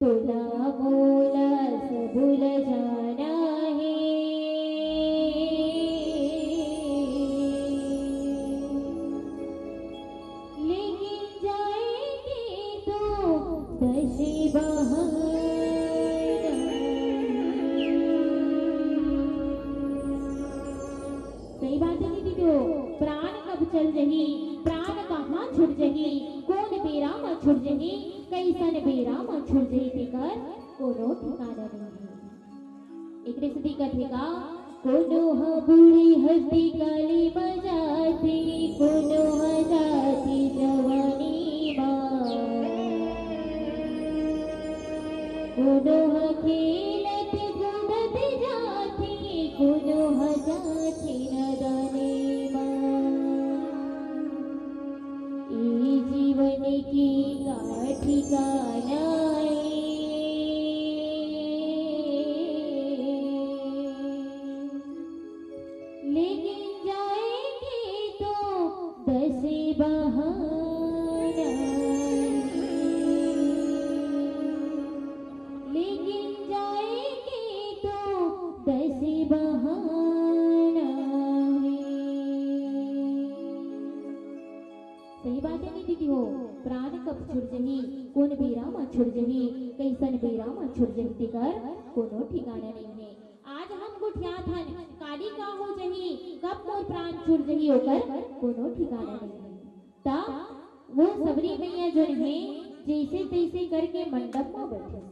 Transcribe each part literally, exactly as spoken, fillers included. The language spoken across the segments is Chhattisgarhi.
तोला मोला सबुल जाना हे, लेकिन जाए के तो दस बहाना। सही बात हे दीदी हो। प्राण कब चल जही, प्राण कहाँ छूट जही, कोन बेरा म छूट जही, कइसन बेरा म छूट जही, तेकर कोनो ठिकाना नइ हे। एकरे सेती कथे का, कोनो ह बूढ़ी हस्ती काली म जाथे, कोनो ह जाथे जवानी म। कोनो ह खेलत कूदत जाथे, कोनो ह जाथे नदानी म। ए जीवन के का ठिकाना ए, लेकिन जाए के तो दस बहाना, लेकिन जाए के तो दस बहाना हे। सही बात हे दीदी हो, प्राण कब छुट जही, कोन बेरा म छुट जही, कइसन बेरा म छुट जही, तेकर कोनो ठिकाना नइ हे। आज हम गोठियात हन, काली का हो जही, कब मोर प्राण छूट जही, ओकर कोनो ठिकाना नइ हे। त वो सबरी मइया जोन हे, जइसे तइसे करके मंडप म बइठे,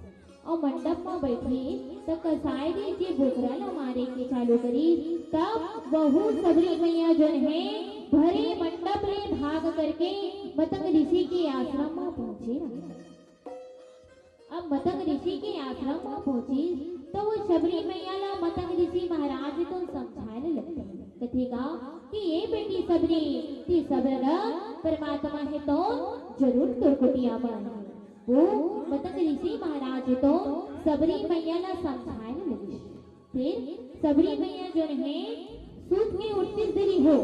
अउ मंडप म बइठे त कसाई जी जे बोकरा ल मारे के चालू करिस, तब वहू सबरी मइया जोन हे, भरे मंडप ले भाग करके मतंग ऋषि के आश्रम म पहुंचे रहे। अब मतंग ऋषि के आश्रम म पहुंचिस, त वो सबरी मइया ला मतंग ऋषि महाराज तो समझाए ल लगथे। कथे का कि ए बेटी सबरी, ते सबर रख, परमात्मा हे तो जरूर तोर कुटिया म आही। वो मतंग ऋषि महाराज तो सबरी मइया ला समझाए ल लगिस। फेर सबरी मइया जोन हे, सूत के उठतिस दीदी हो,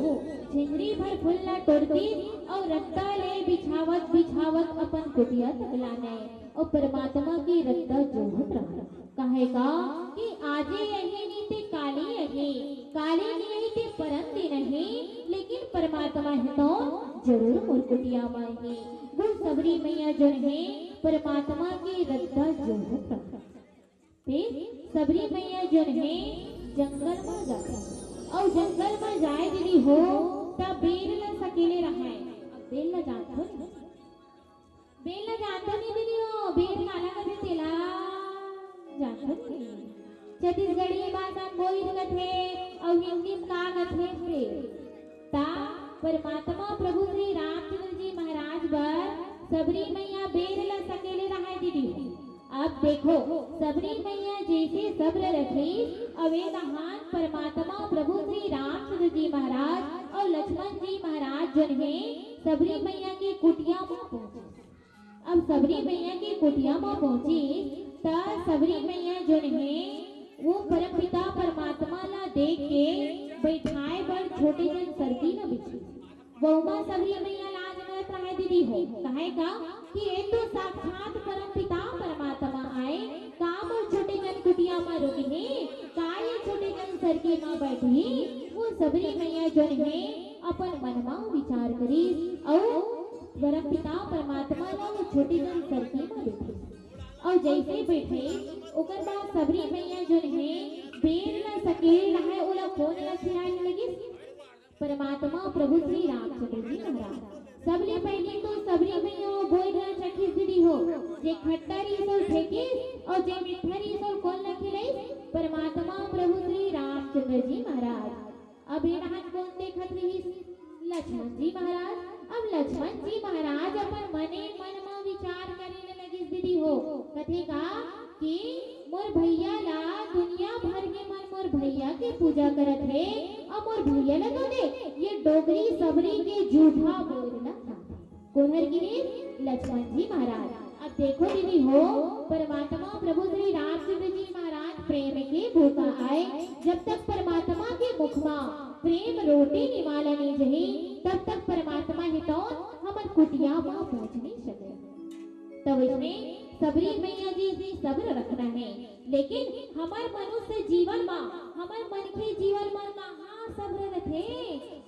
झिंझरी भर फूल ला टोरतिस अउ रद्दा ले बिछावत बिछावत अपन कुटिया तक लाने अउ परमात्मा के रद्दा जोहत रहय। काहे का कि आजे अही नइ ते काली अही, काली नइ अही ते परन दिन अही, लेकिन परमात्मा हे तो जरूर मोर कुटिया म आही। वो सबरी मइया जोन हे, परमात्मा के रद्दा जोहत रहय। फेर सबरी मइया जोन हे जंगल म जाथे, अउ जंगल म जाए दीदी हो, त बेर ल सकेले रहय। अब बेर ल जानथो नहीं, बेर ल जानथो नहीं दीदी हो, बेर काला कथे तेला जानथो नहीं। छत्तीसगढ़ी भाषा म बोइर कथे, अउ हिंदी म का कथे बेर। ता परमात्मा प्रभु श्री रामचंद्र जी महाराज बर सबरी मइया बेर ल सकेले रहय दीदी। अब देखो, सबरी मइया जइसे सबर रखिस, अउ ए दहान परमात्मा प्रभु श्री रामचंद्र जी महाराज अउ लक्ष्मण जी महाराज जोन हे, सबरी मइया के कुटिया म पहुंचिस। अब सबरी मइया के कुटिया म पहुंचिस, त सबरी मइया जोन हे, वो परमपिता परमात्मा ला देख के बइठाए बर छोटे जन सरकी ल बिछिस। वहू म सबरी मइया लाज करत रहय दीदी हो। काहे का कि ए तो साक्षात परमपिता परमात्मा आय, का मोर छोटे जन कुटिया म रुकही, का ए छोटे जन सरकी म बइठही? वो सबरी मइया जोन हे, अपन मन म विचार करिस अउ परमपिता परमात्मा ला वो छोटे जन सरकी म देखे। अउ जइसे बइठे, ओकर बाद सबरी मइया जोन हे, बेर ल सकेले रहय, ओला कोन ल खिलाए लगिस? परमात्मा प्रभु श्री रामचंद्र जी महाराज। सबले पहिली तो सबरी मइया वो बोइर ल चखिस दीदी हो, जे खट्टा रिहिस ओला फेंकिस अउ जे मीठा रिहिस ओला कोन ल खिलाइस? परमात्मा प्रभु श्री रामचंद्र जी महाराज। अब ए डहन कोन देखत रिहिस? लक्ष्मण जी महाराज। अब लक्ष्मण जी महाराज अपन मने मन म विचार करे ल लगिस दीदी हो। कथे का कि मोर भइया ला, दुनिया भर के मन मोर भइया के पूजा करत हे, अउ मोर भइया ला तो दे, ये डोकरी सबरी के जूठा बोइर ला खाथे। कोन हर गिनिस? लक्ष्मण जी महाराज। अब देखो दीदी हो, परमात्मा प्रभु श्री रामचंद्र जी महाराज प्रेम के भूखा आय। जब तक परमात्मा के मुख म प्रेम रोटी निमाला नइ जही, तब तक परमात्मा हे तो हमर कुटिया म पहुंच नइ सकय। त वइसने सबरी मैया जी ही सब्र रखना है, लेकिन हमर मनुष्य जीवन मा, हमर मनखे जीवन मा कहाँ सब्र रथे?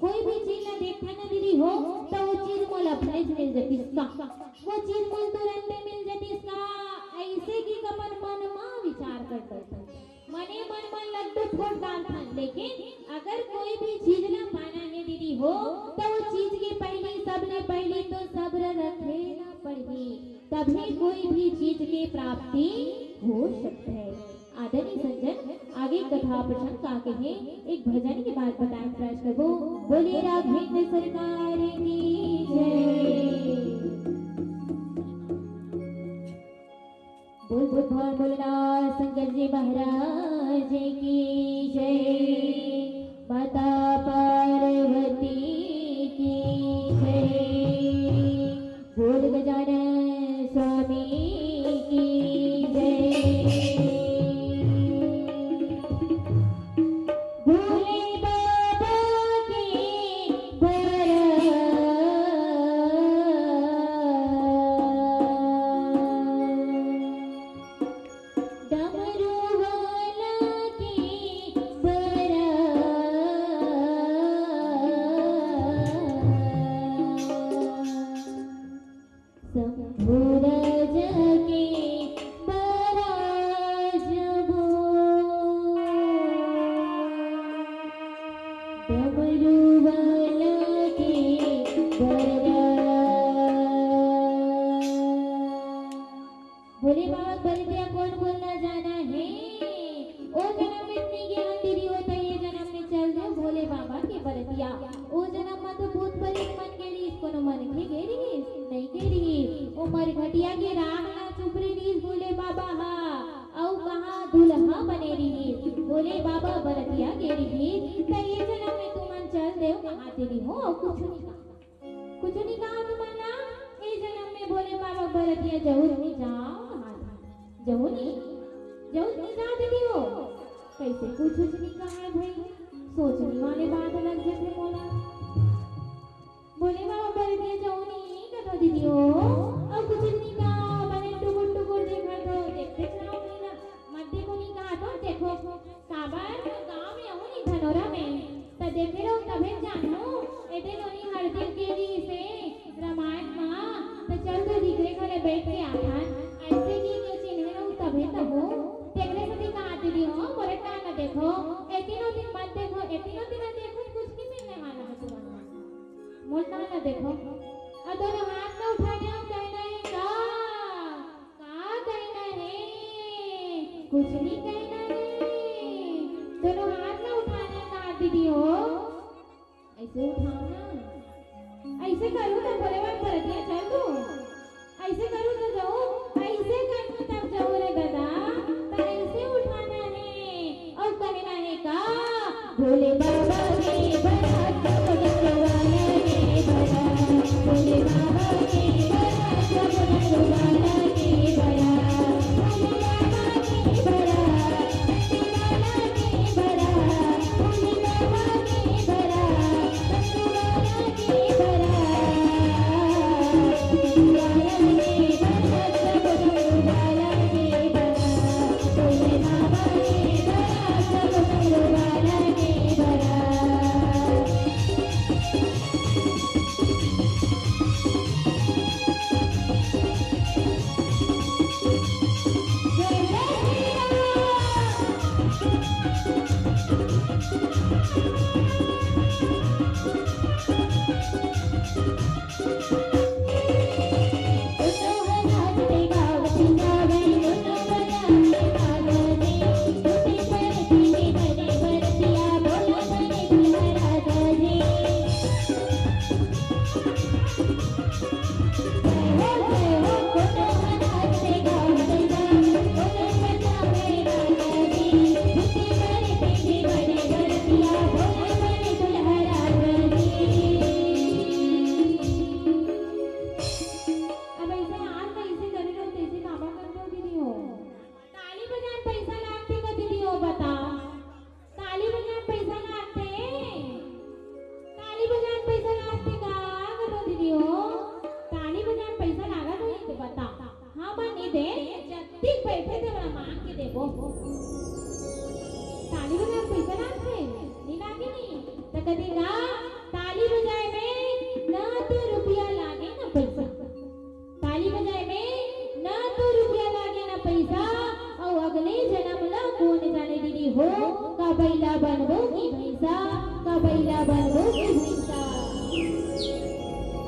कोई भी चीज ला देखथन ना दीदी हो, त वो चीज मोला अपनेच मिल जतिस का, वो चीज मोला तुरंते मिल जतिस का, ऐसे कि अपन मन मा विचार कर बैठन। मने मन मन लड्डू फोड़ डालथन, लेकिन अगर कोई भी चीज ला पाना है दीदी हो, त वो चीज के पहली, सबले पहली तो सब्र रखे ला पड़ही, तभी कोई भी चीज के प्राप्ति हो सकता है। आदरणीय संजन, आगे कथा प्रसंग का कहे, एक भजन के बाद बताए प्रयास करबो। बोलिए राघवेंद्र सरकार की जय। बोल बोल भगवान भोलेनाथ शंकर जी महाराज की जय, माता पार्वती की जय, बोल गजानन स्वामी की जय। भोले बाबा के बरस डमरू वाला के बरस, शंभू राजा के बरस बोल, डमरू वाला के बरस। भोले बाबा के बरतिया कोन कोन ला जाना हे? ओ जनम में नइ गे हन दीदी हो, त ये जनम में चल देव भोले बाबा के बरतिया। ओ जनम म तो भूत प्रेत मन गे रिहिस, कोनो मनखे गे रिहिस? नइ गे रिहिस। ओ मरघटिया के राख ला चुपरी रिहिस भोले बाबा ह, अउ कहाँ दुल्हा बने रिहिस, भोले बाबा बरतिया गे रिहिस। त ये जनम में तुमन चल देव कहाँ दीदी हो, अउ कुछु नइ कहा। कुछु नइ कहा तुमन ला, ए जनम में भोले बाबा बरतिया जहू नइ जाव कहा था। जहू नइ, जहू नइ जाव दीदी हो। कइसे कुछु नइ कहा है भाई, सोचने वाले बात लग जाथे मोला। भोले बाबा बरतिया जहू नइ कहा दीदी हो, अउ कुछु नइ कहा, बने टुकुर टुकुर देखत हो, देखते चलाओ नहीं ना, मत देखो नइ कहा तो देखो। काबर गाँव में आहूँ नी धनोरा में, त देखे रहू तभे जानहूँ। एदे नोनी हरदीप गे रिहिसे रमायन मा, त चल तो दिखरे घरे बैठ के आथन। ऐसे कि के चिन्हे रहू तभे त हो। तेकरे सेती कहा दीदी हो, मोरे कहा न देखो, एती नोती मत देखो, एती नोती न देखो, कुछ नहीं मिलने वाला है तुम्हारा। मोर कहा न देखो। अउ दोनों हाथ न उठाने अउ कहना है का? का कहना है? कुछ नहीं कहना है। दोनों हाथ ना उठाना है का दीदी हो? ऐसे उठाओ ना। ऐसे करूँ तो बोले बाबा बरतिया चल दूँ। ऐसे करूँ तो जाऊँ, ऐसे करूँ तब जाऊँ रे दादा। तो ऐसे उठाना है। अउ कहना है का? भोले बाबा के बड़ा, डमरू वाला के बड़ा, भोले बाबा के बड़ा, डमरू वाला के बड़ा, भोले बाबा के बड़ा, डमरू वाला के बड़ा, भोले बाबा के बड़ा, डमरू वाला के बड़ा, डमरू वाला के बड़ा, डमरू वाला के बड़ा। अब ऐसे आज मैं इसे करे रहो, तैसे काबा कर दो दीदी हो। ताली बजान पैसा लागथे का दीदी हो, बताओ। ताली बजान पैसा लागथे? ताली बजान पैसा लागथे का? कहो दीदी हो, ताली बजान पैसा लागत होही तो बताओ। हाँ, मन नहीं दे। ते मोला मांग के देबो। ताली बजाए पइसा लागथे? नी लागे नी। त कथे का, ताली बजाए में ना तो रुपया लागे ना पइसा। ताली बजाए में ना तो रुपया लागे ना पइसा। अउ अगले जनम ला कोन जाने दीदी हो, का बइला बनबो की भइसा, का बइला बनबो की भइसा।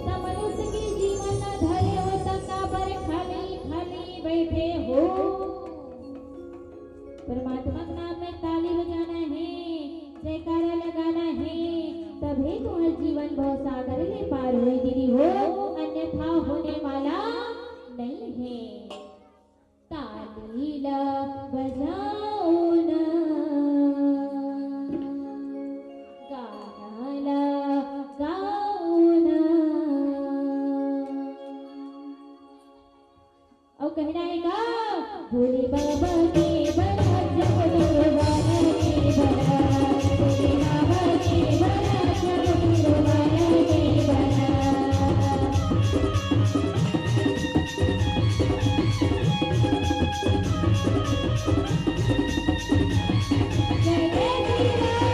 त मनुष्य के जीवन ला धरे हो त काबर खाली खाली बइठे हो। परमात्मा के नाम में ताली बजाना हे, जयकारा लगाना हे, तभे तुंहर जीवन भवसागर ले पार होही दीदी हो, अन्यथा होने वाला नइ हे। ताली ला बजाओ ना, गाना ला गाओ ना। अउ कहना हे का? भोले बाबा के बड़ा जगदम्बा के बड़ा, भोले बाबा के बड़ा जगदम्बा के बड़ा। जय जय श्री राम।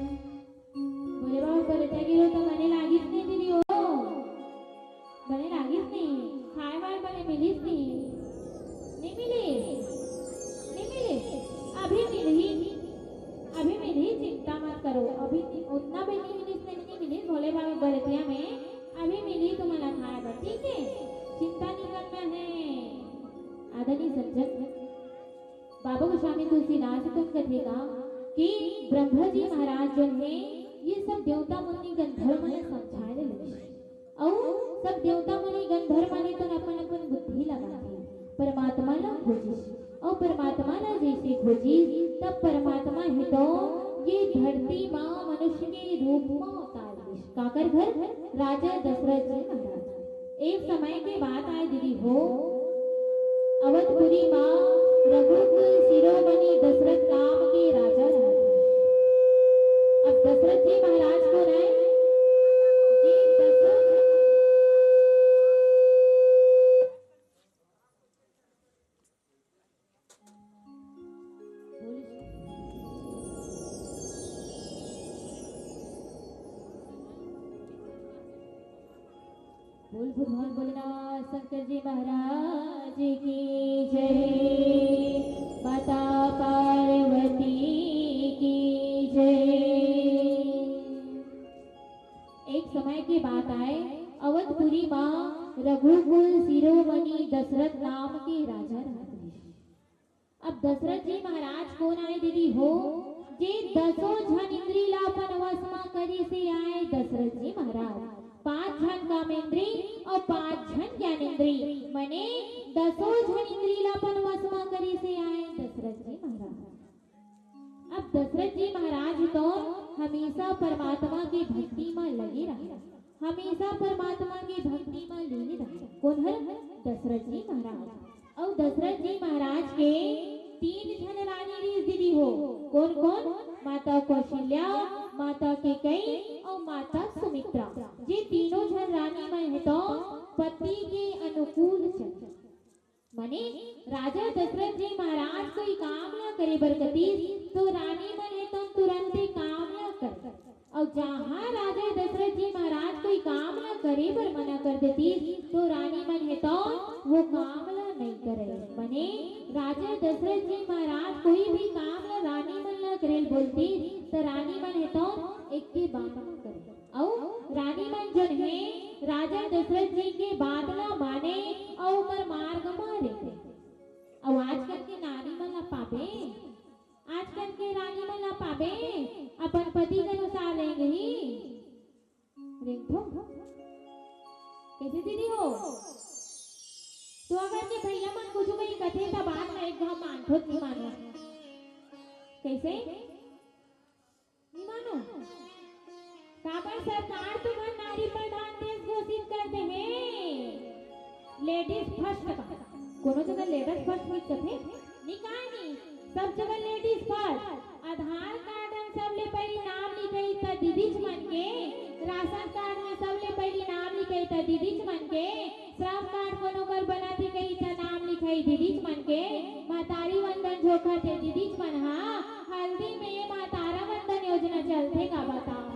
भोले बाबा बरतिया गिरो त मने लागिस नहीं दीदी हो, मने लागिस नहीं, खाए वाए मने मिलिस नहीं, नहीं मिलिस, नहीं मिलिस, अभी मिलही, अभी मिलही, चिंता मत करो, अभी उतना भी नहीं मिलिस, नहीं, नहीं मिलिस भोले बाबा बरतिया में, अभी मिलही तुम्हारा खाए बर, ठीक है, चिंता नहीं करना है। आदरणीय सज्जन, बाबा गोस्वामी तुलसीदास जी कथे का कि ब्रह्मा जी महाराज जो है, ये सब देवता मुनि गंधर्व मन समझाए ले लगिस। अउ सब देवता मुनि गंधर्व मन तो अपन अपन बुद्धि लगाथे, परमात्मा ला खोजिस। अउ परमात्मा ला जैसे खोजिस, तब परमात्मा हे तो ये धरती मा मनुष्य के रूप मा अवतार लिस। काकर घर? राजा दशरथ जी महाराज। एक समय के बात आय दीदी हो, अवधपुरी मा रघुकुल शिरोमणि दशरथ नाम के राजा रहत हे। अब दशरथ जी महाराज कोन आय? जी, दशरथ। बोल भगवान भोलेनाथ शंकर जी महाराज की जय, माता पार्वती की जय। एक समय के बात आय, अवधपुरी मा रघुकुल शिरोमणि दशरथ नाम के राजा रहत रिहिस। अब दशरथ जी महाराज कोन आय दीदी हो, जे दसों झन इंद्री ला अपन वश मा करिसे आय दशरथ जी महाराज। पांच झन काम इंद्री अउ पांच झन ज्ञान इंद्री, मने दसों झन इंद्री ला अपन वश मा करिसे आय दशरथ जी महाराज। अब दशरथ जी महाराज तो हमेशा परमात्मा के भक्ति मा लगे रहय। हमेशा परमात्मा के भक्ति म लीन रहे। कोन हर? दशरथ जी महाराज। अउ दशरथ जी महाराज के तीन झन रानी रिहिस दीदी हो। कोन कोन? माता कौशल्या, माता कैकेयी अउ माता सुमित्रा। जे तीनों झन रानी मन हे तो पति के अनुकूल चले। माने राजा दशरथ जी महाराज कोई काम ला करे बर कतिस तो रानी मन हे तो तुरंते काम ला करे। अउ जहाँ राजा दशरथ जी महाराज कोई काम ला करे बर मना कर देतिस तो रानी मन हे तो वो काम ला नइ करे। माने राजा दशरथ जी महाराज कोई भी काम ला रानी मन ला करे बोलतिस तो रानी मन हे तो एक के बात न करे। अउ रानी मन जोन हे राजा दशरथ जी के बात ला माने अउ ओकर मार्ग म रेंगे। अउ आजकल के नारी मन ला पाबे, आजकल के रानी मन ला पाबे, अपन पति के अनुसार रेंगही। रेंगथो। कैसे दीदी हो? तो अगर के भैया मन कुछ कहीं कथे त बात ला एक घाव मानथो कि मानो? कैसे? नहीं मानो? काबर सरकार तो घर नारी प्रधान देश घोषित कर दे हे, लेडीज फर्स्ट का। कोनो जगह लेडीज फर्स्ट नहीं कथे, नहीं कहा नहीं, सब जगह लेडीज फर्स्ट। आधार कार्ड में सबले पहली नाम लिखाई त दीदीच मन के, राशन कार्ड में सबले पहली नाम लिखाई त दीदीच मन के, श्रम कार्ड कोनो कर बनाथे कही त नाम लिखाई दीदीच मन के, महतारी वंदन झोंकथे दीदीच मन हा, हल्दी में महतारा वंदन योजना चलथे का बताओ?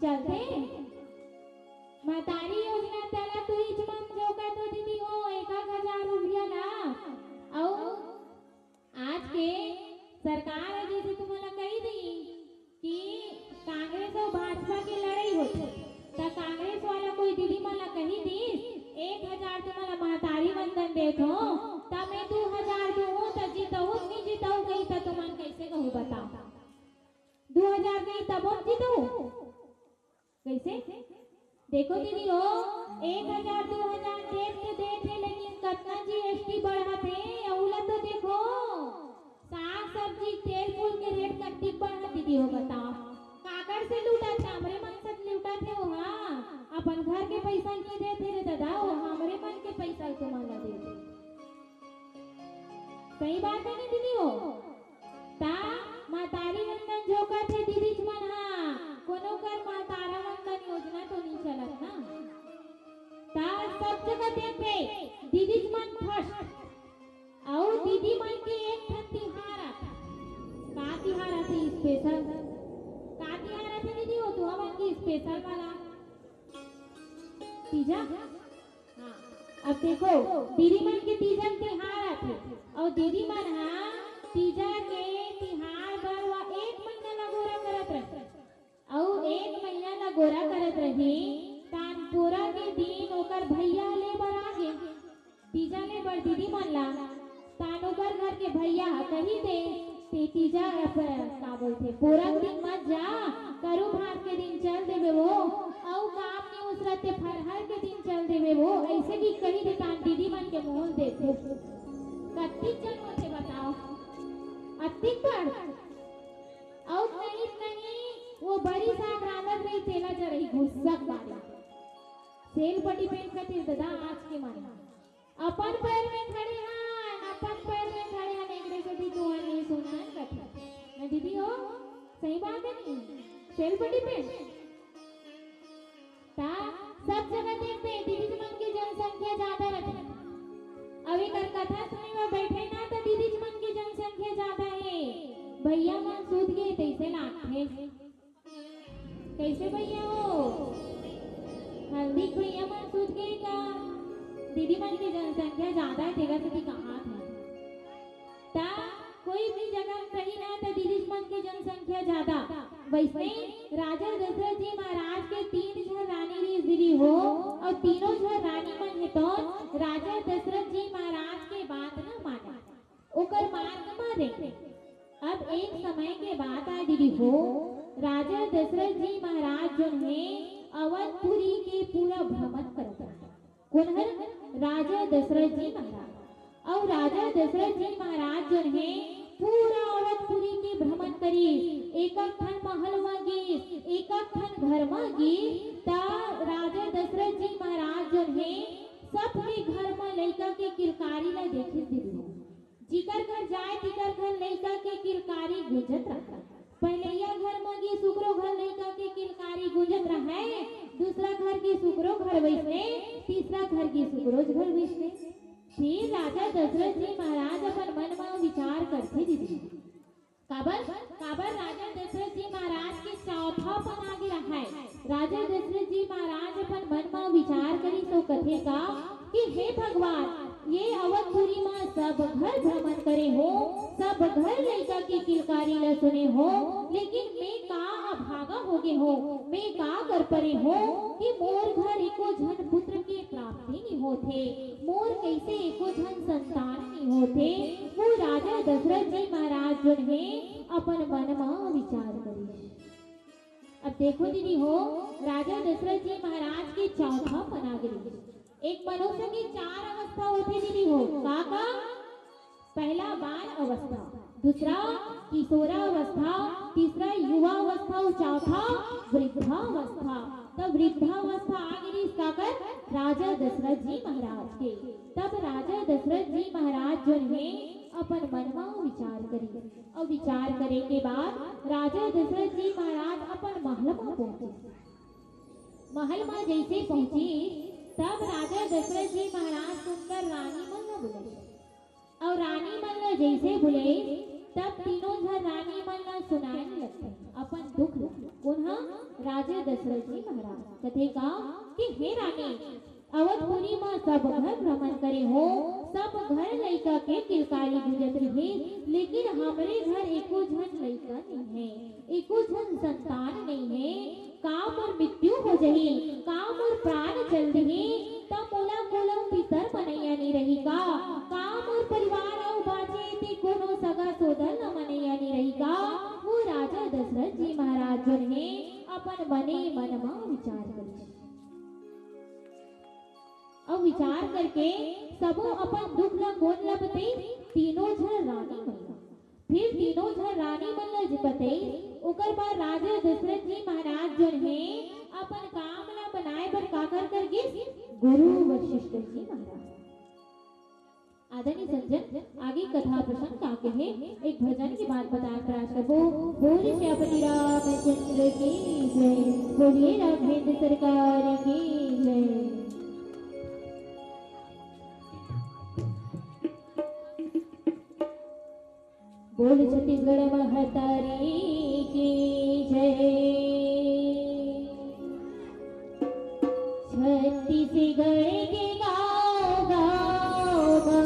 चलथे? महतारी योजना तला तुईच मन झोंकथो दीदी हो, एक एक हजार रुपया ला। अउ आज के सरकार ह जैसे तुमन ला कही दी कि कांग्रेस अउ भाजपा के लड़ाई होथे, त कांग्रेस वाला कोई दीदी मन ला कही दीस, "एक हजार तुमन ला महतारी वंदन देत हो, त मैं दू हजार दूहूं, त जीतहू कि नहीं जीतहू," कही, त तुमन कैसे कहू बताओ? दू हजार कही तबो न जीतहू? कैसे? देखो दीदी हो, एक हजार, दू हजार देत तो देत हे, लेकिन कतना जीएसटी बढ़त हे, अउ ला तो देखो, साग सब्जी, तेल फूल के रेट कतिक बढ़त दीदी हो, बताओ, काकर से लूटत हे? हमरे मन से लूटत हे ओहा, अपन घर के पैसा नहीं देत हे रे दादा, वो हमरे मन के पैसा तुमन ला देत हे। सही बात है ना दीदी हो? ता महतारी वंदन झोंकथे दीदीच मन हा, कोनो कर महतारा वंदन योजना तो नहीं चलत ना। ता सब जगह देखबे दीदीच मन फर्स्ट। अउ दीदी मन के एक ठन तिहार आथे। का तिहार आथे स्पेशल? का तिहार आथे दीदी हो तुमन के स्पेशल वाला? तीजा? हाँ। अब देखो, दीदी मन के तीजा तिहार आथे, अउ दीदी मन हा तीजा के तिहार बर वा एक महीना ला गोरा करत रही, अउ एक महीना ला गोरा करत रही, तान पोरा के दिन ओकर भैया ले बर आ गे। तीजा ले बर दीदी मन ला, तान ओकर घर के भैया ह कही दे, ते तीजा अप-, का बोलथे, पोरा के दिन मत जा, करू भात के दिन चल देबे वो, अउ काम नहीं उसरत ते फरहर के दिन चल देबे वो, ऐसे भी कही दे तान दीदी मन के मोहल देथे। कत्ती जन होथे बताओ, अत्तिक बड़, अउ कहीं कहीं वो बरी साग रांधत रही तेला जरही घुसक बारी। सेल पटी पेंट कतिर ददा आज के माने। अपन पैर में खड़े हन, अपन पैर में खड़े हन, एकरे से भी तुहर नहीं सुना है कथे। मैं दीदी हो, सही बात है नहीं? सेल पटी पेंट। ता सब जगह देखबे दीदीच मन के जनसंख्या ज्यादा रथे। अब एकर कथा सुने बर बैठे ना त दीदीच मन के जनसंख्या ज्यादा हे, भैया मन सूत गे तैसे लागथे। कैसे भैया हो? हल्दी भैया मन सूत गे का? दीदी मन के जनसंख्या ज्यादा हे तेकर सेती कहात हे। ता कोई भी जगह कहीं ना त दीदी मन के जनसंख्या ज्यादा। वैसने राजा दशरथ जी महाराज के तीन झन रानी रिहिस दीदी हो, अउ तीनों झन रानी मन हे तो राजा दशरथ जी महाराज के बात न माने, ओकर मार्ग म रेंगे। अब एक समय के बात आय दीदी हो, राजा दशरथ जी महाराज जोन हे अवधपुरी के पूरा भ्रमण करत रहे। कोन हर? राजा दशरथ जी महाराज। अउ राजा दशरथ जी महाराज जोन हे पूरा अवधपुरी के भ्रमण करिस, एक एक ठन महल म गिस, एक एक ठन घर म गिस, त राजा दशरथ जी महाराज जोन हे, सबके घर म लइका के किलकारी ल देखिस दीदी हो। जिकर घर जाय, तिकर घर लइका के किलकारी गूंजत रहय। पहिलइया घर म गिस, ओकरो घर लइका के किलकारी गूंजत रहय, दूसरा घर गिस, ओकरो घर वइसने, तीसरा घर गिस, ओकरो घर वइसने। फिर राजा दशरथ जी महाराज अपन मन म विचार करथे दीदी। काबर, काबर राजा दशरथ जी महाराज के चौथापन आगे रहय। राजा दशरथ जी महाराज अपन मन म विचार करिस अउ कथे का कि हे भगवान, ये अवधपुरी म सब घर भ्रमण करे हो, सब घर लइका के किलकारी ल सुने हो, लेकिन मैं का अभागा होगे हो, मैं का कर परे हो कि मोर घर एको झन पुत्र के प्राप्ति नी होथे, मोर कइसे एको झन संतान नी होथे। वो राजा दशरथ जी महाराज जोन हे, अपन मन म विचार करिस। अब देखो दीदी हो, राजा दशरथ जी महाराज के चौथापन आगे रहिस। एक मनुष्य के चार अवस्था होथे दीदी हो। का का? पहला बाल अवस्था, दूसरा किशोरावस्था, तीसरा युवा अवस्था अउ चौथा वृद्धावस्था। त वृद्धावस्था आगे रहिस काकर? राजा दशरथ जी महाराज के। तब राजा दशरथ जी महाराज जोन हे, अपन मन म विचार करिस। अउ विचार करे के बाद राजा दशरथ जी महाराज अपन महल म पहुंचिस। महल म जइसे पहुंचिस, तब राजा दशरथ जी महाराज सुंदर रानी मन ल बुलाइस। अउ रानी मन ल जइसे बुलाइस, तब तीनों झन रानी मन ल सुनाए लगथे अपन दुख ल। कोन ह? राजा दशरथ जी महाराज। कथे का कि हे रानी, अवधपुरी म सब घर भ्रमण करे हो, सब घर लइका के किलकारी गूंजत रिहिस, लेकिन हमरे घर एको झन लइका नइ हे, एको झन संतान नइ हे। का मोर मृत्यु हो जही, का मोर प्राण चल दिही, त मोला कोनो पितर मनइया नइ रही का? का मोर परिवार अउ बाँचे ते कोनो सगा सोदर ल मनइया नइ रही का? वो राजा दशरथ जी महाराज जोन हे, अपन मने मन म विचार करिस। अउ विचार करके सबो अपन दुख ल कोन ल बतइस? तीनों झन रानी मन ल। फिर तीनों झन रानी मन ल बतइस। ओकर बाद राजा दशरथ जी महाराज जोन हे, अपन काम ल बनाए बर काकर कर गिस? गुरु वशिष्ठ जी महाराज। आदरणीय संजन, आगे कथा प्रसंग का आगे हे, एक भजन के बाद बताए प्रयास करबो। बोल सियापति रामचंद्र की जय, बोलिए राघवेंद्र सरकार की जय। बोल छत्तीसगढ़ महतारी की जय। छत्तीसगढ़ के गाँव गाँव मा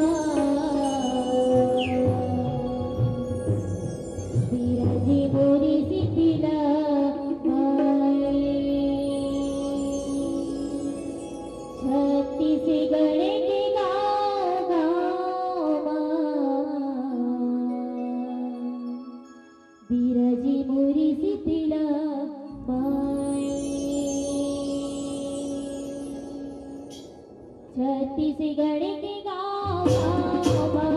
बिराजे मोरी शीतला माई। छत्तीसगढ़ के गाँव गाँव मा बिराजे मोरी शीतला माई। छत्तीसगढ़ के गाँव गाँव मा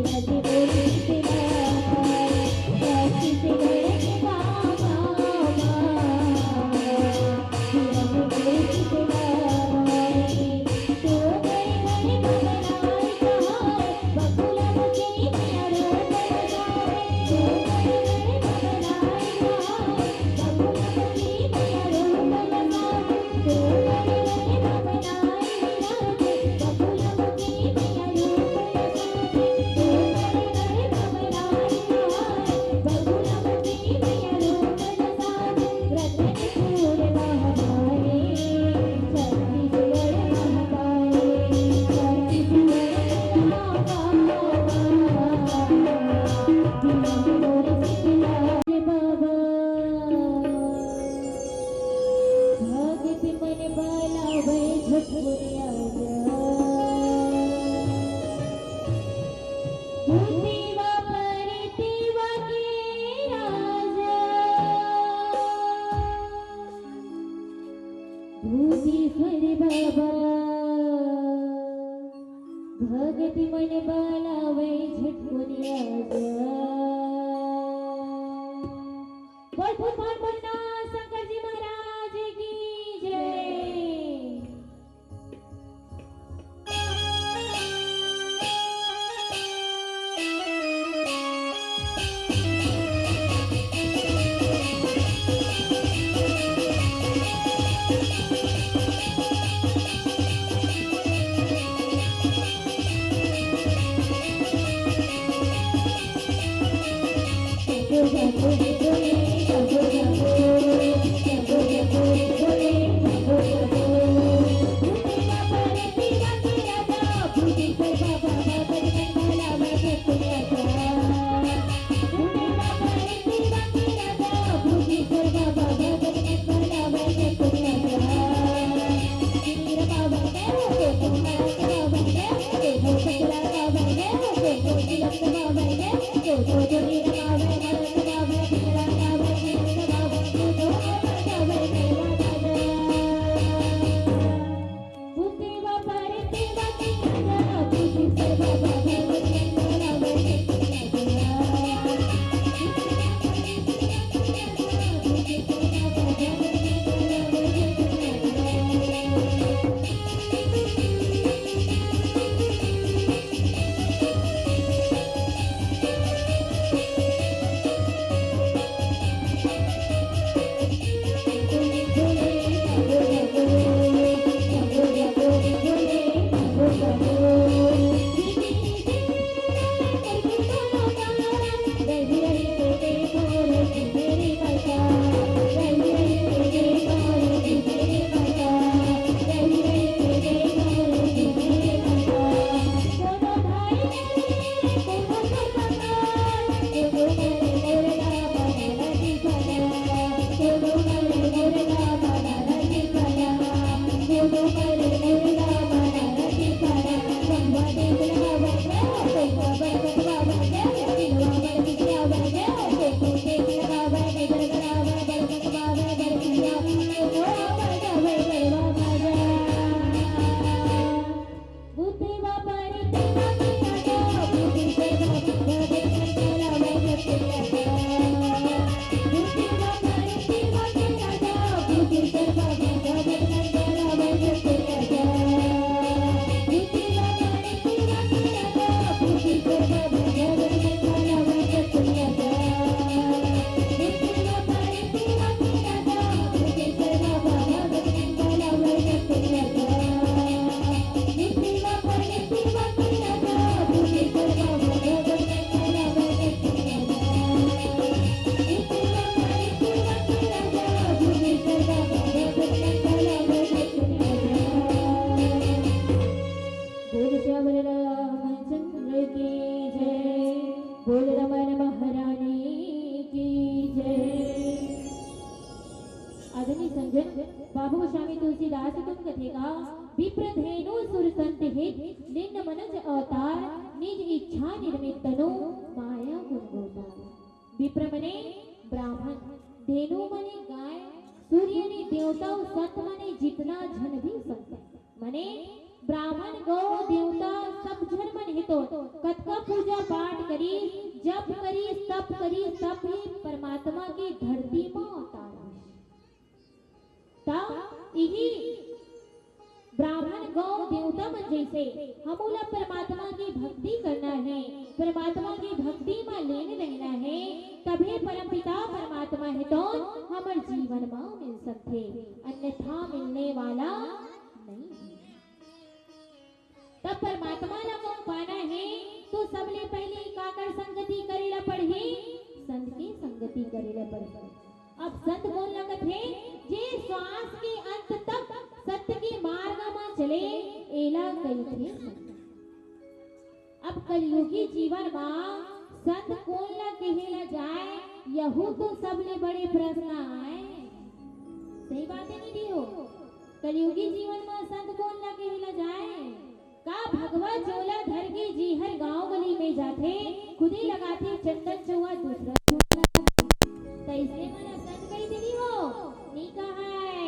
बिराजे मोरी शीतला माई। छत्तीसगढ़ के गाँव गाँव मा बिराजे मोरी शीतला माई। भगत मन बलावे झटकुन आजा। भूतेवा परेतेवा के राजा। भूतेश्वर बाबा। भगत मन बलावे झटकुन आजा। बोल फूल पान भोलेनाथ शंकर जी महाराज की जय। बोल श्याम रामचंद्र की जय, बोल रमन महारानी की जय। आदरणीय संजन, बाबू गोस्वामी तुलसीदास तुम कथे का, विप्र धेनु सुर संत हित, निम्न मनज अवतार, निज इच्छा निर्मित तनु, माया गुण गोतार। विप्र मने ब्राह्मण, धेनु मने गाय, सुर यानी देवता अउ संत मने जितना झन भी संत। मने ब्राह्मण, गौ, देवता सब झन मन हे तो कतका पूजा पाठ करिस, जप करिस, तप करिस, तब भी परमात्मा के धरती म अवतार होइस। त इही ब्राह्मण, गौ, देवता मन जैसे हमू ला परमात्मा के भक्ति करना हे, परमात्मा के भक्ति म लीन रहना हे, तभे परमपिता परमात्मा हे तो हमर जीवन म मिल सकथे, अन्यथा मिलने वाला नहीं हे। तब परमात्मा ला कहूँ पाना हे, तो सबले पहले काकर संगति करे ला पड़ही? संत के संगति करे ला पड़ही। अब संत कोन ला कथे? जे श्वास के अंत तक सत्य के मार्ग म चले, एला कहिथे संत। अब कलयुगी जीवन म संत कोन ला कहे ला जाए, यहू तो सबले बड़े प्रश्न आए। सही बात हे नहीं दियो? कलयुगी जीवन म संत कोन ला कहे ला जाए? का भगवा चोला धर के जी हर गांव गली में जाथे, खुदे लगाथे चंदन चौवा दूसरा चोला। त इसने मन संत कही दिनी हो? नी कहाय।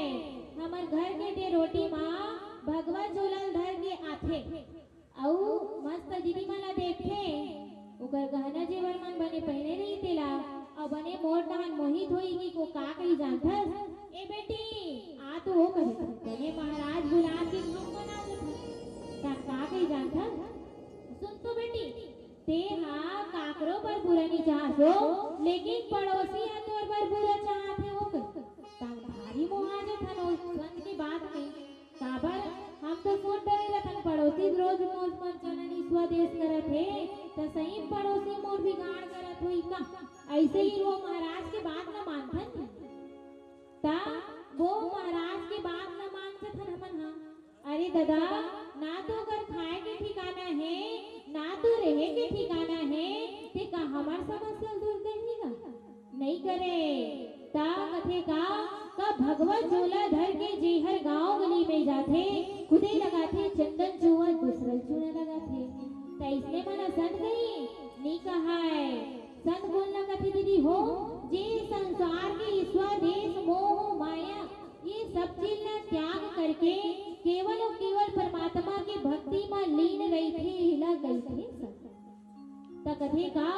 हमर घर के डेरोटी मा भगवा चोला धर के आथे। अउ मस्त दीदी मन ला देखथे, ओकर गहना जेवर मन बने पहिने रही तेला, अउ बने मोर डहन मोहित होई कि को का कही जानथस? ए बेटी, आ तो वो कहे, बने महाराज बुला के खाना बना देथस। त का कही जानथस? सुन तो बेटी, तें हा काकरो बर बुरा नइ चाहस हो, लेकिन पड़ोसी हा तोर बर बुरा चाहत हे वो कहे। त भारी मोहा जथन ओ संत के बात में। काबर हम तो सोच डरे रथन पड़ोसी रोज मोर पर चलन ईश्वर देश करत हे, त सही पड़ोसी मोर बिगाड़ करत होई का? अइसे ही वो महाराज के बात न मानथन। त वो महाराज के बात न मान सकथन हमन हा। अरे ददा, ना तो ओकर खाए के ठिकाना हे, ना तो रहे के ठिकाना हे, ते का हमर समस्या ल दूर करही का? नइ करे। त कथे का, का भगवत झोला धर के जेहर गांव गली में जाथे, खुदे लगाथे चंदन चूहा, दूसरा चूना लगाथे। त इसने मन संत कही, नी कहाय। संत कोन ला कथे दीदी हो, जे संसार के ईश्वर देश मोह माया ये सब चीज ला त्याग करके केवल अउ केवल परमात्मा के भक्ति म लीन रहिथे, एला कहिथे संत। त कथे का,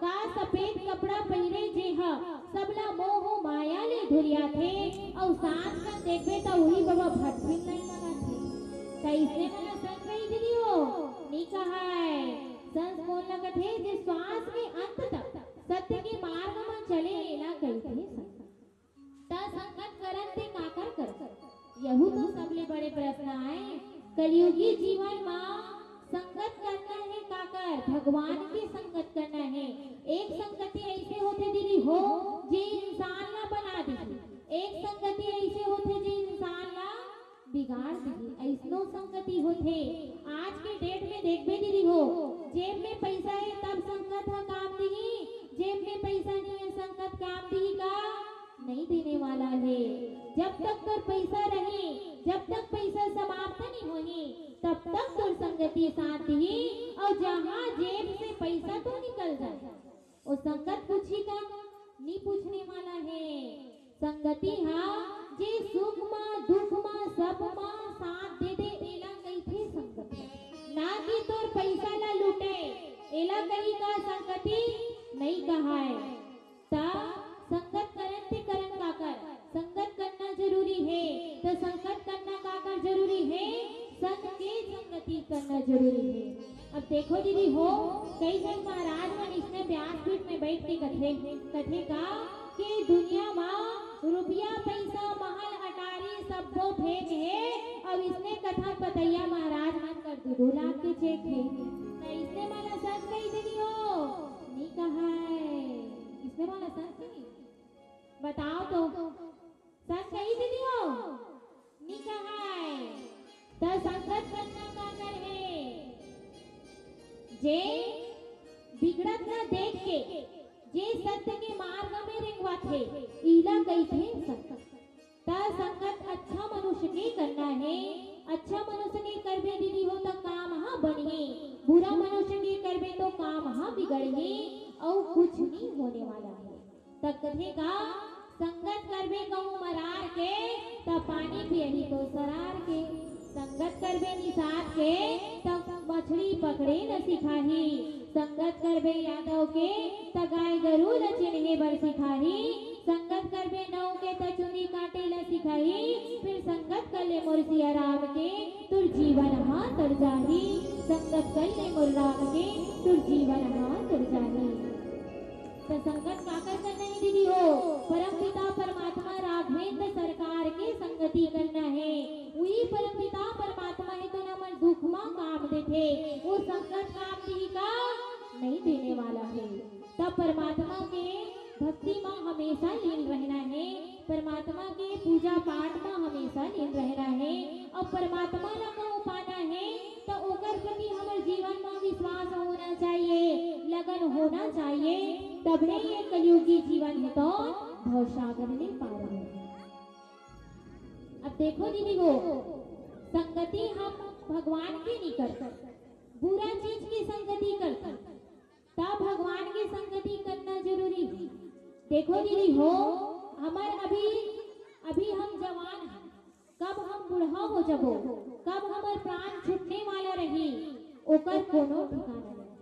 का सफेद कपड़ा पहिरे जे ह सबला मोह माया ले धुरियाथे, अउ सांझ कन देखबे त उही बबा भटकिन नइ लगाथे। त इसने मन संत कही दीदी हो, नी कहाय। संत कोन ला कथे, जे श्वास के अंत तक सत्य के मार्ग म चले, एला कहिथे संत। त संगत करन ते काकर करन? यहू तो सबले बड़े प्रश्न आय। कलयुगी जीवन म संगत करना हे काकर? भगवान के संगत करना हे। एक संगति अइसे होथे दीदी हो, जे इंसान ला बना देथे। एक संगति अइसे होथे, जे इंसान ला बिगाड़ दिही, अइसनो संगति होथे। आज के डेट में देखबे दीदी हो, जेब में पइसा हे तब संगत ह काम दिही, जेब में पइसा नइ हे संगत काम दिही का? नइ देने वाला हे। जब तक तोर पइसा रही, जब तक पइसा समाप्त नइ होही, तब तक तोर संगति साथ दिही। अउ जहाँ जेब से पइसा तो निकल जाए, ओ संगत पूछही का? नी पूछने वाला हे। संगति हा जे सुख मा, दुख मा, सब मा साथ दे दे, एला कहिथे संगति। ना कि तोर पइसा ला लूटे, एला कही का संगति? नइ कहाय। त संगत करन ते करन काकर? संगत करना जरूरी हे। त संगत करना काकर जरूरी हे? संत के संगति करना जरूरी हे। अब देखो दीदी हो, कई झन महाराज मन इसने व्यासपीठ में बैठ के कथे, कथे का कि दुनिया मा रुपया, पइसा, महल, अटारी सब्बो फेंक हे, अउ इसने कथा पतैया महाराज मन कर दू दू लाख के चेक हे। त इसने मन ला संत कही दीदी हो, नी कहाय। इसने मन ला संत कही, बताओ तो। संत कही दीदी हो, नी कहाय। त संगत करना काकर हे? जे बिगड़त ला देख के, जे सत्य के मार्ग में रेंगवाथे, इला कहिथे संगत। त संगत अच्छा मनुष्य के करना हे। अच्छा मनुष्य के करबे दीदी हो त काम ह बनही, बुरा मनुष्य के करबे तो काम ह बिगड़ही, अउ कुछ नी होने वाला हे। त कथे का, संगत करबे कहूँ मरार के, त पानी पियही तो सरार के। संगत करबे निषाद के, त मछली पकड़े ल सिखाही। संगत करबे यादव के, त गाय गरू ल चिन्हे बर सिखाही। संगत करबे नौ के, त चुंदी काटे ल सिखाही। फिर संगत कर ले मोर सिया राम के, तोर जीवन ह तर जाही। संगत कर ले मोर राम के, तोर जीवन ह तर जाही। त संगत काकर करना हे दीदी हो? परमपिता परमात्मा राघवेंद्र सरकार के संगति करना हे। उही परमपिता परमात्मा हे तो हमर दुख मा काम देथे। वो संगत काम दिही का? नइ देने वाला हे। त परमात्मा के भक्ति मा हमेशा लीन रहना हे। परमात्मा के पूजा पाठ मा हमेशा लीन रहना हे। अउ परमात्मा ला कहूँ पाना हे, त ओकर प्रति हमर जीवन मा विश्वास होना चाहिए, लगन होना चाहिए, तभे ये कलयुगी जीवन हे तो भवसागर ले पार होही। अब देखो दीदी हो, संगति हम भगवान के नी करथन, बुरा चीज के संगति करथन, त भगवान के संगति करना जरूरी हे। देखो दीदी हो, हमर अभी, अभी हम जवान हन, कब हम बूढ़ा हो जबो, कब हमर प्राण छूटने वाला रही, ओकर कोनो ठिकाना नइ।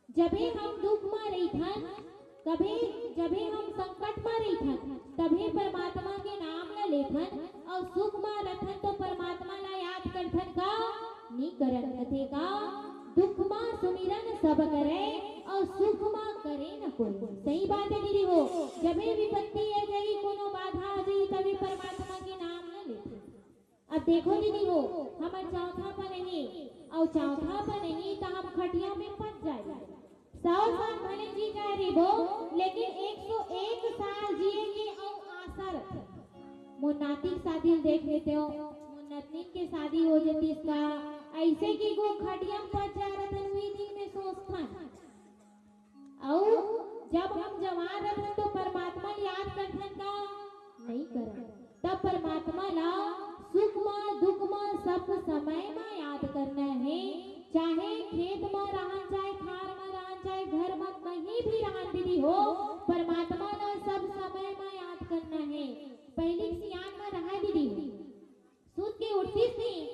जबे हम दुख मा रहिथन, कभी जभी हम संकट म रहिथन, तभी परमात्मा के नाम ल लेथन, अउ सुख म रथन तो परमात्मा ल याद करथन का? नी करन। कथे का, दुख म सुमिरन सब करे, अउ सुख म करे न कोई। सही बात हे दीदी हो, जभी विपत्ति आ जाही, कोनो बाधा आ जाही, तभी परमात्मा के नाम ल लेथन। अब देखो दीदी हो, हमर चौथा पनही, अउ चौथा पनही त हम खटिया में पच जाए। सौ साल भले जी जाए रहिबो, लेकिन एक सौ एक साल जिए के अउ आशा रथे। मोर नाती के शादी ल देख लेते हो, मोर नतनीन के शादी हो जतिस का, ऐसे कि वो खटिया में पच जाए रथन, वही दिन में सोचथन। अउ जब हम जवान रथन तो परमात्मा ल याद करथन का? नहीं करन। तब परमात्मा ला सुख म दुख म सब समय म याद करना हे। चाहे खेत म रहन, चाहे खार म रहन, चाहे घर म कहीं भी रहन दीदी हो, परमात्मा ला सब समय म याद करना हे। पहिली सियान म रहा दीदी हो, सूत के उठतीस नहीं,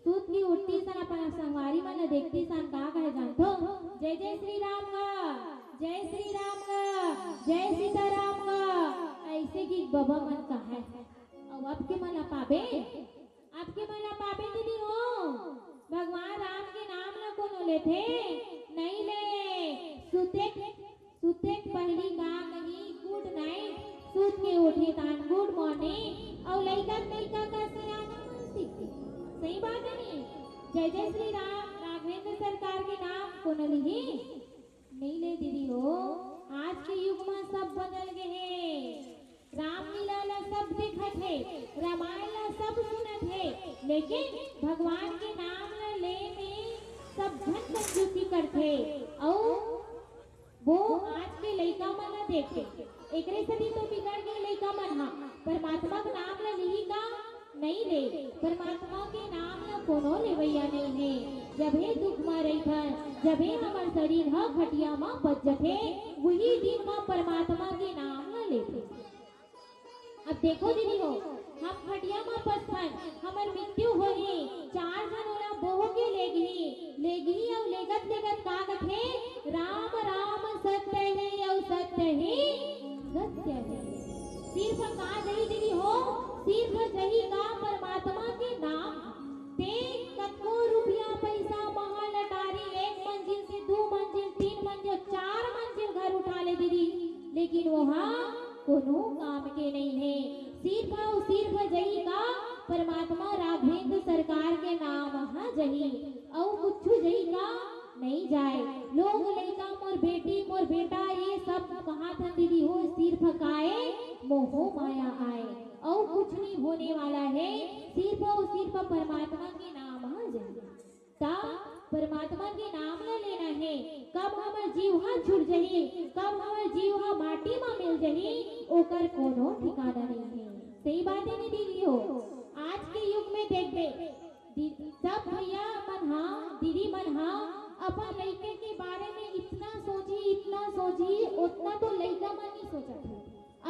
सूत के उठतीस न अपन संगवारी मन ला देखतीस न का कहे जानथो? जय जय श्री राम गा, जय श्री राम गा, जय सीताराम गा। ऐसे कि बबा मन कहे। अउ अब के मन ला पाबे, अब के मन ला पाबे दीदी हो। भगवान राम के नाम ला कोनो लेथे? नहीं ले। सुते सुते के पहिली का कही, गुड नाइट, सूत के उठे तान गुड मॉर्निंग, अउ लइका लइका का सियाना मन सीखे। सही बात हे नहीं? जय जय श्री राम, राघवेंद्र सरकार के नाम कोनो लिही? नहीं ले दीदी हो, आज के युग म सब बदल गे हे। रामलीला ला सब देखत हे, रामायण ला सब सुनत हे, लेकिन भगवान के नाम ला ले में सब झन कंजूसी करथे। अउ वो आज के लइका मन ला देखे, एकरे सेती तो बिगड़ गे लइका मन ह। परमात्मा के नाम ला लिही का? नहीं ले। परमात्मा के नाम ला कोनो लेवइया नहीं हे। जभे दुख म रहिथन, जभे हमर शरीर ह खटिया म पच जथे, वही दिन म परमात्मा के नाम ला लेथे। अब देखो दीदी हो, हम खटिया म पचथन, हमर मृत्यु होही, चार झन ओला बोह के लेगही, लेगही अउ लेगत लेगत का कथे, राम राम सत्य हे अउ सत्य हे सत्य हे। सिर्फ का जही दीदी हो, सिर्फ जही का परमात्मा के नाम। ते कतको रुपया पैसा महल अटारी, एक मंजिल से दू मंजिल, तीन मंजिल, चार मंजिल घर उठा ले दीदी, लेकिन वो हा कोनो काम के नहीं हे। सिर्फ अउ सिर्फ जही का परमात्मा राघवेंद्र सरकार के नाम ह जही, अउ कुछु जही का नहीं जाए। लोग लइका मोर बेटी मोर बेटा ये सब कहाथन दीदी हो, सिर्फ काय मोह माया आए, अउ कुछ नहीं होने वाला हे। सिर्फ अउ सिर्फ परमात्मा के नाम ह जही। त परमात्मा के नाम ल लेना हे। कब हमर जीव ह छूट जही, कब हमर जीव ह माटी म मिल जही, ओकर कोनो ठिकाना नहीं हे। सही बात हे नहीं दीदी हो? आज के युग में देखबे, दी-, सब भैया मन ह, दीदी मन ह अपन लइके के बारे में इतना सोचही, इतना सोचही, उतना तो लइका मन नहीं सोचत हे।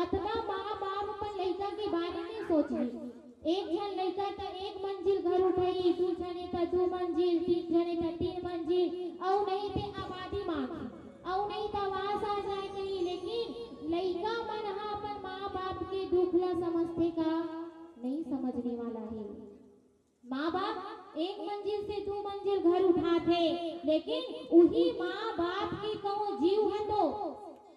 अतना माँ बाप अपन लइका के बारे में सोचही। एक झन लइका त एक मंजिल घर उठाही, दू झने त दू मंजिल, तीन झने त तीन मंजिल, अउ नहीं ते आबादी मांगही, अउ नहीं त आवास आ जाए कही, लेकिन लइका मन ह अपन माँ बाप के दुख ला समझथे का? नहीं समझने वाला हे। माँ बाप एक मंजिल से दू मंजिल घर उठाथे, लेकिन उही माँ बाप के कहूँ जीव ह तो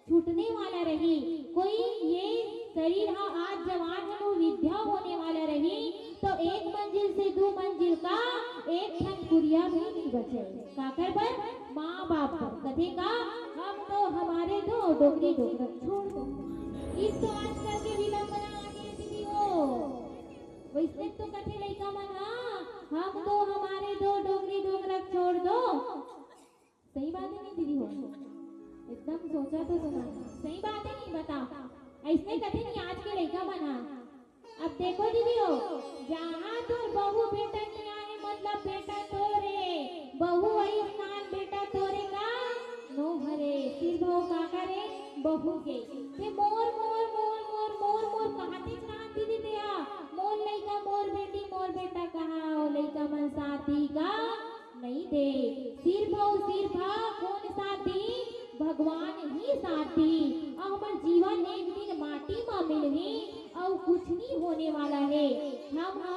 छूटने वाला रही। कोई ये शरीर ह आज जवान हे, वो वृद्धा होने वाला रही, तो एक मंजिल से दू मंजिल का एक ठन कुरिया भी नहीं बचे। काकर बर? माँ बाप बर। कथे का, हम तो हमारे दो डोकरी डोकरा छोड़ दो। इस तो आजकल के विडम्बना आगे दीदी हो। वैसने तो कथे लइका मन ह, हम तो हमारे दो डोकरी डोकरा छोड़ दो। सही बात हे नहीं दीदी हो? एकदम सोचा तो तुमन। सही बात हे नहीं, बताओ। ऐसने कथे नहीं आज के लइका मन ह। अब देखो दीदी हो, जहाँ तोर बहू बेटा नहीं आए, मतलब बेटा तोर हे, बहू आइस तान बेटा तोर हे का? नो हरे, सिर्फ वो काकर हे, बहू के। ते मोर, मोर, मोर, मोर, मोर, मोर कहातेच रहत दीदी ते हा। मोर लइका, मोर बेटी, मोर बेटा कहा, वो लइका मन साथ दिही का? नहीं दे। सिर्फ अउ सिर्फ कोन साथ दिही? भगवान ही साथ दिही। हमर जीवन एक दिन माटी म मिलही, अउ कुछ नहीं होने वाला हे। हम ह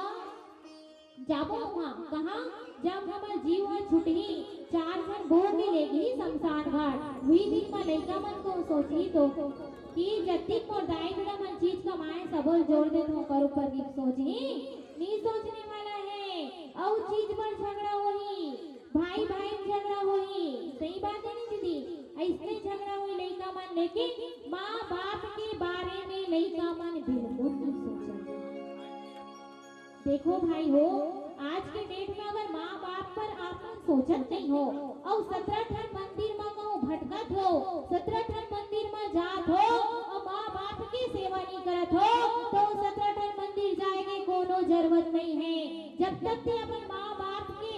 जाबो उहाँ, कहाँ? जब हमर जीव ह छुटही, चार झन बहू के लेगही शमशान घाट। उही दिन म लइका मन तो सोचही तो कि जतिक मोर दाई ददा मन चीज कमाए, सबो ल जोर देथों, ओकर ऊपर भी सोचही, नी सोचने वाला हे। अउ चीज बर झगड़ा होही, भाई भाई म झगड़ा होही, सही बात हे नी दीदी? अइसने झगड़ा होही लइका मन, लेकिन माँ बाप के बारे में लइका मन बिल्कुल नहीं सोचही। देखो भाई हो, आज के डेट में अगर माँ बाप पर आप मन सोचत नहीं हो, अउ सतरा ठन मंदिर म कहूँ भटकत हो, सतरा ठन मंदिर म जात हो, अउ माँ बाप के सेवा नहीं करत हो, तो सतरा ठन मंदिर जाए के कोनो जरूरत नहीं है। जब तक ते अपन माँ बाप के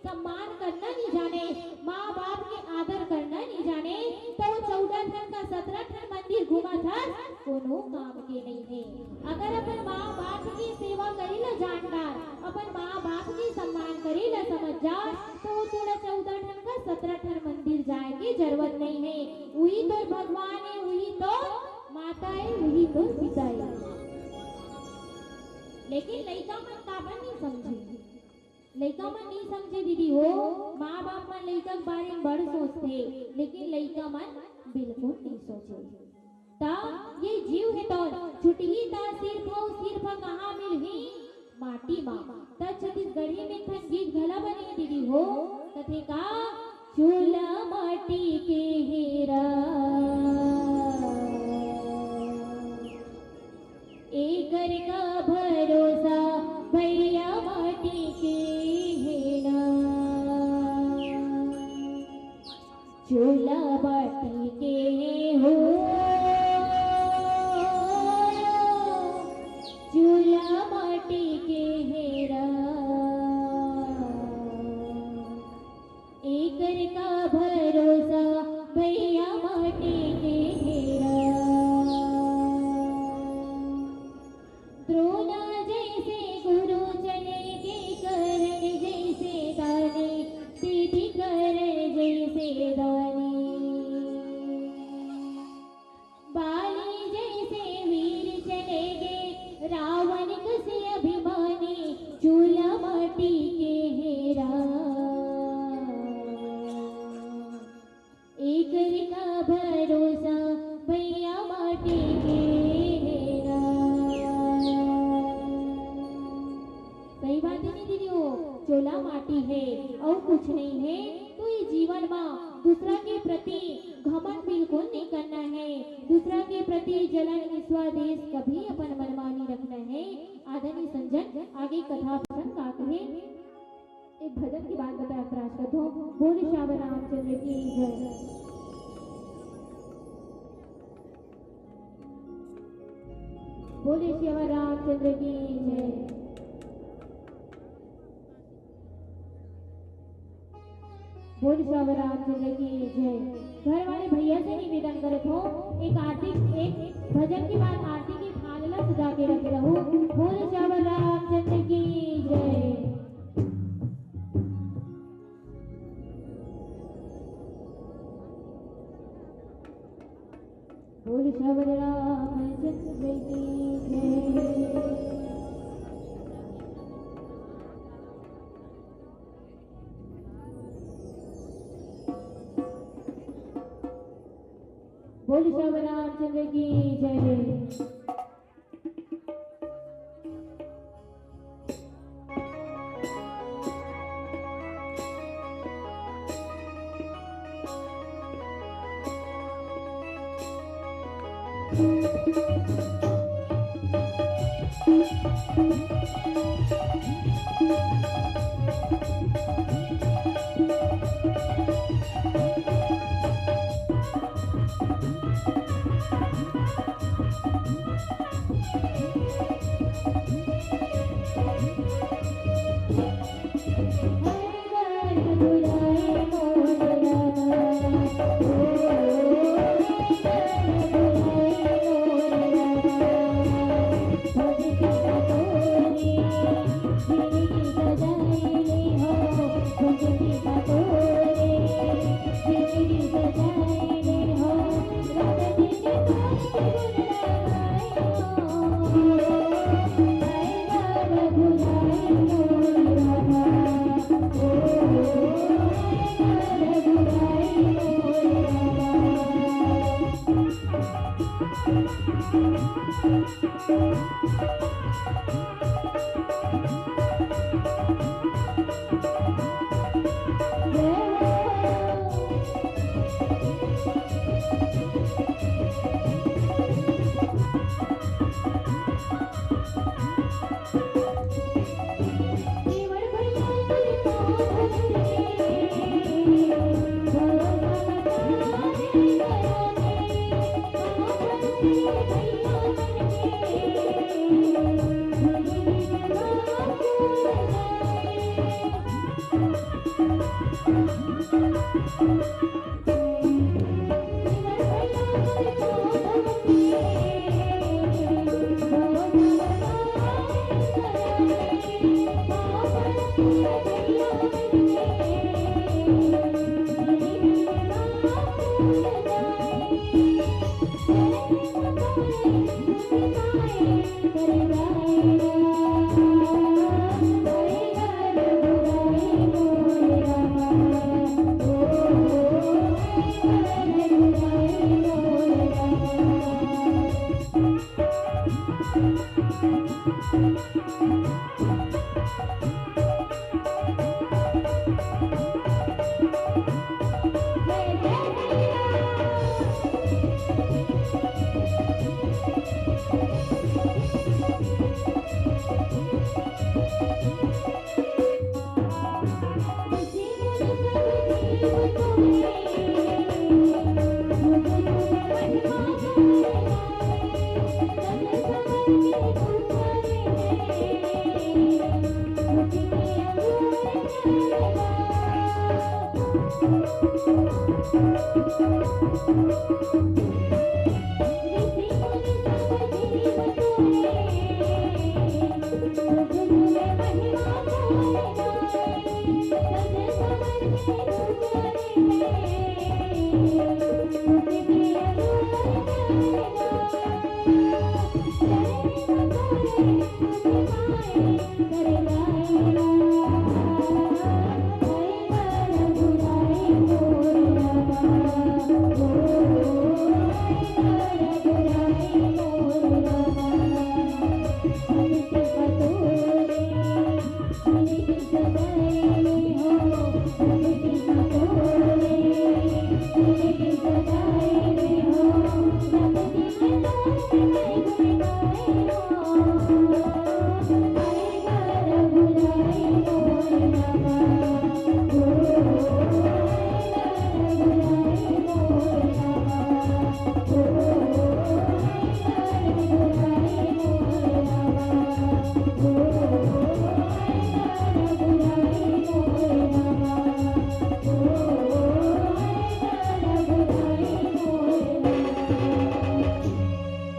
सम्मान करना नहीं जाने, माँ बाप के आदर करना नहीं जाने, तो वो चौदह ठन का सतरा ठन मंदिर घूमत हस, कोनो काम के नहीं है। अगर अपन माँ बाप के सेवा करे ला जान डार, अपन माँ बाप के सम्मान करे ला समझ जा, तो वो तोला चौदह ठन का सतरा ठन मंदिर जाए के जरूरत नहीं है। उही तोर भगवान है, उही तोर माता है, उही तोर पिता है। लेकिन लइका मन काबर नहीं समझे? लइका मन नहीं समझे दीदी हो, माँ बाप मन लइका के बारे में बड़ सोचथे, लेकिन लइका मन बिल्कुल नहीं सोचे। त ये जीव हे तो छुटही त सिर्फ अउ सिर्फ कहाँ मिलही? माटी मा। त छत्तीसगढ़ी में एक ठन गीत घला बने दीदी हो, कथे का, चूल्हा माटी के हेरा, एकर का भरोसा भैया माटी के हे ना। चूल्हा माटी के हो, चूल्हा माटी के हे ना। एकर का भरोसा भैया माटी के हेरा। द्रोणा जैसे गुरु चले गे, कर्ण जैसे दानी, दीदी कर्ण जैसे दानी। बाली जैसे वीर चले गे, रावण कसे अभिमानी, चूल्हा माटी के हेरा। एकर का भरोसा भैया माटी के हेरा। सही बात है नी दीदी हो, चूल्हा माटी है अउ कुछ नहीं है। तो ये जीवन मा दूसरा के प्रति घमंड बिल्कुल नहीं करना है, दूसरा के प्रति जलन ईर्ष्या द्वेष कभी अपन मन मा नहीं रखना है। आदरणीय संजन आगे कथा प्रसंग का कहे, एक भजन के बाद बताए प्रयास करत हों। बोले सियावर रामचंद्र की जय। बोले सियावर रामचंद्र की जय। बोले सियावर रामचंद्र की जय। घर वाले भैया से निवेदन करत हों, एक आरती, एक भजन के बाद आरती के थाल ला सजा के रखे रहू। बोले सियावर रामचंद्र की जय। बोल सियावर रामचंद्र की जय। बोल सियावर रामचंद्र की जय।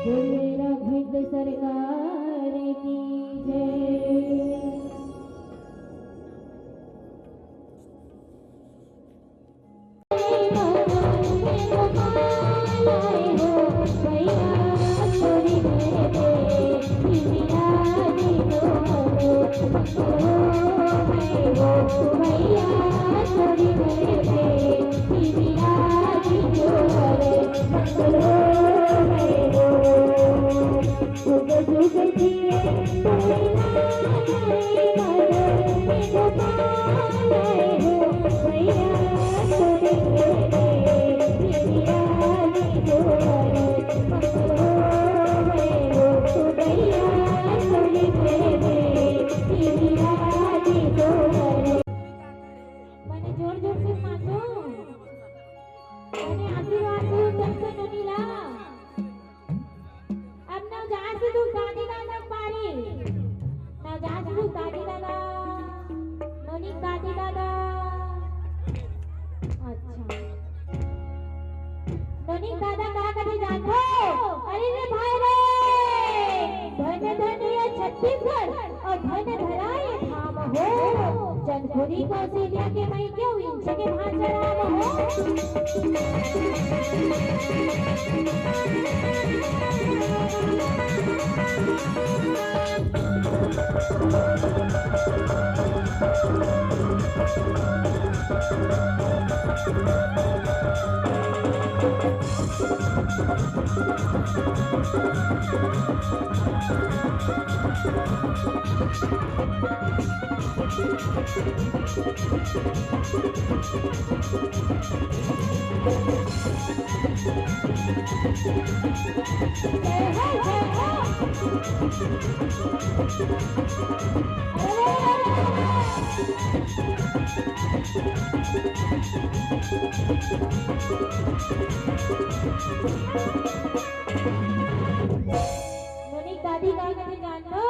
बोले राघवेंद्र सरकार की जय। बने जोर जोर से नाचो। बने आशीर्वाद दो, जब से नोनी ला। अब नवजात सिद्धू दादी दादा के पारी। नवजात सिद्धू दादी दादा, नोनी दादी दादा। अच्छा, नोनी दादा का कथे जानथो? अरे रे भाई रे, धन धन ये छत्तीसगढ़ अउ धन धरा ये धाम हो। चंदखुरी कौशल्या के मई के विंच के भांचा राम हो। नोनी दादी का कथे जानथो?